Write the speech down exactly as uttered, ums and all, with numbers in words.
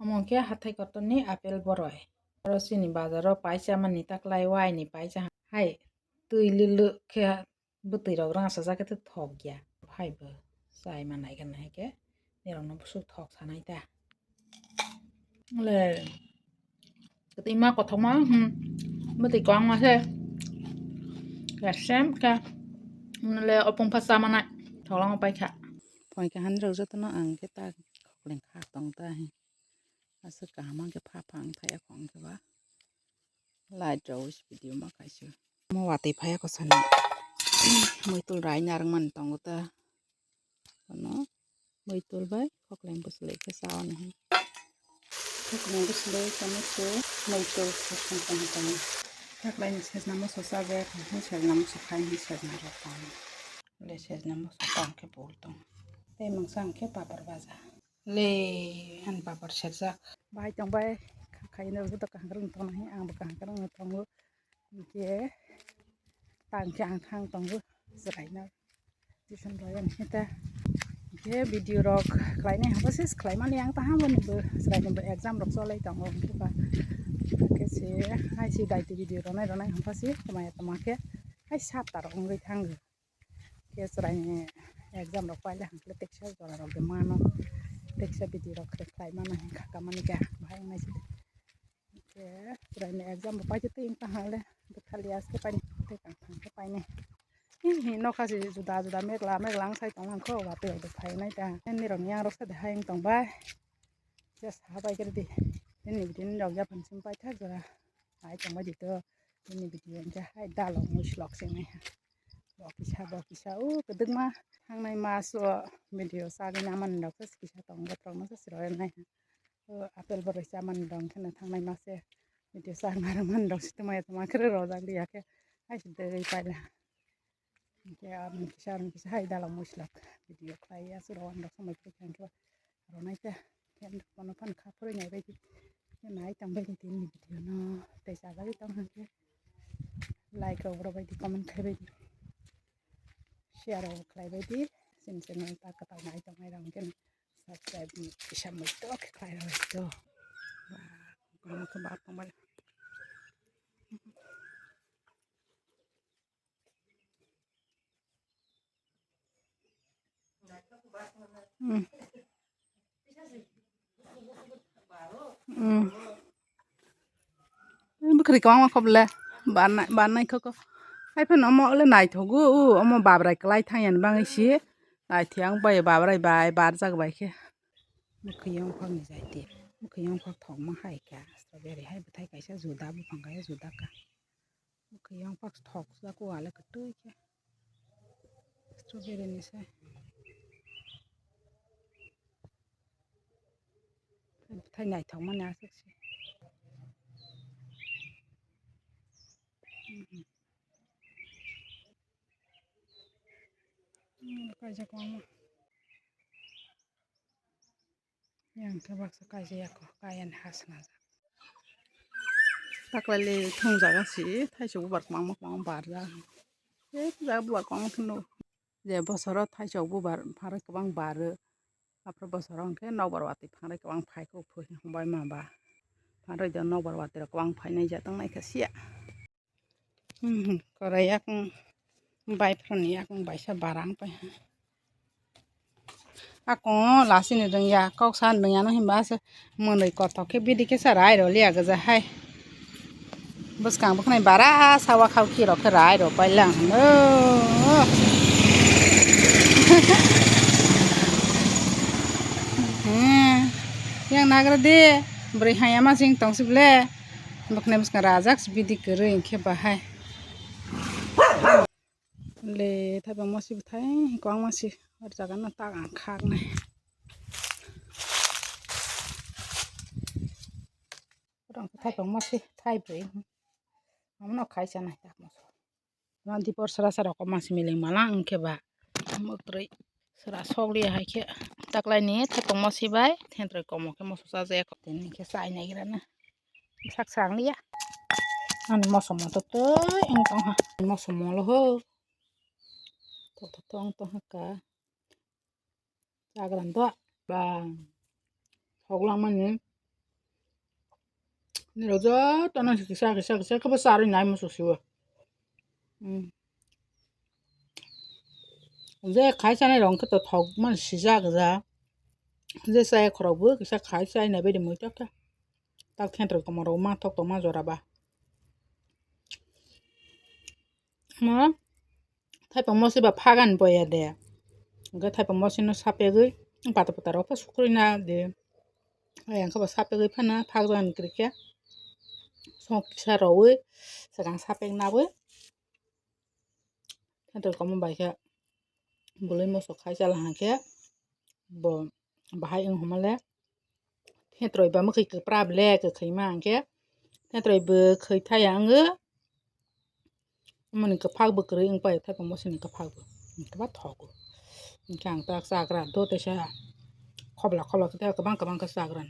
Omo khe hathai kotorni apple boroi. Oro chini bazaro paisa mani taklai waini paisa hai twi lwlwk khe bwtwi rok rang sajak khe thok ya. Phai bo chai ma nai gana hai khe nirok no bwswk thok sanai ta. Le kwtwi ma kothok ma hmm bwtwi kwbang ma se. Kesem khe le opung pha cha manai thok langma pai kha. Phai kha hani rok joto no ang khe ta khokleng kha tong ta. Aswk kaham ang khe pha pha ang thaya kho ang khe ba. Light rok video ma kaisa. Mo watwi phaya kho sani. Muitul rai narwk mani tongo ta. Kono muitul bai khokleng bwswlwi khe chaui. Khokleng bwswlwi tamo se muitul khokleng tong tong. Khokleng sejna moso chabe, khokleng sejna moso khai, sejna rok tong. Le sejna moso tong khe bol tong. Tei mungsa ang khe papar baja. Le, ani papar serjak. Bai tong bai, khaino bo kaham kwrwng tongnahi, ang bo kaham kwrwng tongo. Hinkhe tang khe ang thang tongo chwraino. Tuition rwyan hita. Hinkhe video rok khlainai hapha se khlaimani ang taham boni bo chwraino bo exam rok cholai tongo hinkhe ba. Hinkhe se hai se daiti video ronai ronai hapha se tongmaya tongma khe hai satta rok wngwi thango. Khe chwraini exam rok paile hwnkhe teksa jora rok de mano, teksa video rok khe khlai mano hinkha kamani khe bahai wngnai se. Khe chwraini exam bo paitwi twi wngkha hwnle bwthali aske paini tei kang thang khe painai. Hi hi nokha se juda juda megla megla wng sai tong mangkho watwi rok de phainai ta. Nini rok yang rok sa de hai wng tong bai. Just ha bai khe rwdi. Nini video ni rok yaphan sim paithak jora. Hai tong bai di to. Nini video hwnkhe hai dalok mui slok se wngnai ha. Bo kisa, bo kisa, o kwdwkma thangnai mas o video chagwi naman rok se kisa tongo, bohrok no se sroi nai ha. O apple boroi chamani rok hwnkhe no thangnai mas se video chagwi naman rok se twmai tongma khe rojak liya khe hai se degwi paila. Hwnkhe aboni kisa, aboni kisa hai dalok mui slok video khlai ya, se rok somoi phai khe hwnkhe. Aro naikhe, khe bono phano kha phurwi nai baidi. Khe nai tong baidi tini video no. Tei chajagwi tong hwnkhe like rok rw baidi, comment khai baidi. Share rok khlai baidi. Chini channel ta kwtal nai tong nai rok hwnkhe subscribe kisa muitok khe khlai rw baidi to. Ba, kono khe bar tong bai. Hmm. Hmm. Bwkhwrwi kwbangma kho bwle. Barnai, barnai kho kho. Hai phano omo le naithogo, o, omo babrai kwlai thang yani bangwi si. Naithiya wng bai babrai bai barjak bai khe. Bwkhwiyang phakni jai di. Bwkhwiyang phak thokma hai kha. Strawberry hai bwthai kaisa juda, buphang kaisa juda ka. Bwkhwiyang phak thok jak o ale kwtwi khe. Strawberry ni se. Bwthai naithok mani aswk se. Mhm. Hmm, kaijak kwbangma. Yang khe baksa kaijak ya kho, kaiya ni ha swnajak. Taklai le thung jaga si, thaisok bubar kwbangma kwbangma barjak. Ek jaga bubar kwbangma khe nugo. Je bosoro thaisok bubar pharwi kwbang baro. Aphuru bosoro hwnkhe nokbar watwi pharwi kwbang phai kho, phai hwnbai ma ba. Pharwi do nokbar watwi rok kwbang phainai ja tong nai kha siya. Hmm, korai yakung bai phone yakung baisa barang pai. Akung lasini rwngya, kok san rwngya no hinba se mwnwi kothok khe bidi khe sa rai rw liya gwja hai. Bwskang bwkhnai bara sawa khao khi rok khe rai rw pai lang hwno. Hmm, yang nagra de, bwrwi haya ma sing tong si ble. Bwkhnai bwskang rajak si bidi kwrwi hwnkhe bahai. Le thaibang masi bwthai kwbangma si o jaga no tak ang khaknai. Thaibang masi thaibrwi. Omono khai chanai tak moso. Dipor sra sra rok masi miling malang hwnkhe ba. Mwtrwi sra sokliya hai khe taklaini thaipung mosi bai thentroi komo khe moso chajaya kho. Tini khe chai naigra na. Sak sang liya. Ani moso moto tei wng tong ha. Moso molo ho. Tok tok tong tong ha ka. Chagran do ba. Hok langmani. Nirok jotono kisa kisa kisa khe bo charwi nai muchuk siwo. Je khai chanai rok khe to thok man sijak ja. Je chaya khorok bo kisa khai chai nai bai de muitok khe. Tak thentwrwi komo rok ma thok tongma jora ba. Mo thaipang mosi ba phagan boya de. Hwnkhe thaipang mosi no sapegwi pata pata rok pha sukrwi na de. Ayang khe bo sapegwi phano phakjagani kwrwi khe. Song kisa rwi swkang sapek nawi. Thentwrwi komo bai khe bwlwi moso khai chala hwnkhe bo bahai wng homa le. Thentwrwi ba mwkhwi kwpra le kwkhwima hwnkhe thentwrwi bwkhwi thaya wngwi. Amoni kwphak bwkrwi wng pai thaipang mosini kwphak bo hwnkhe ba thogo. Hwnkhe ang tak chagra do teisa khobla khobla khe kwbang kwbang khe chagra.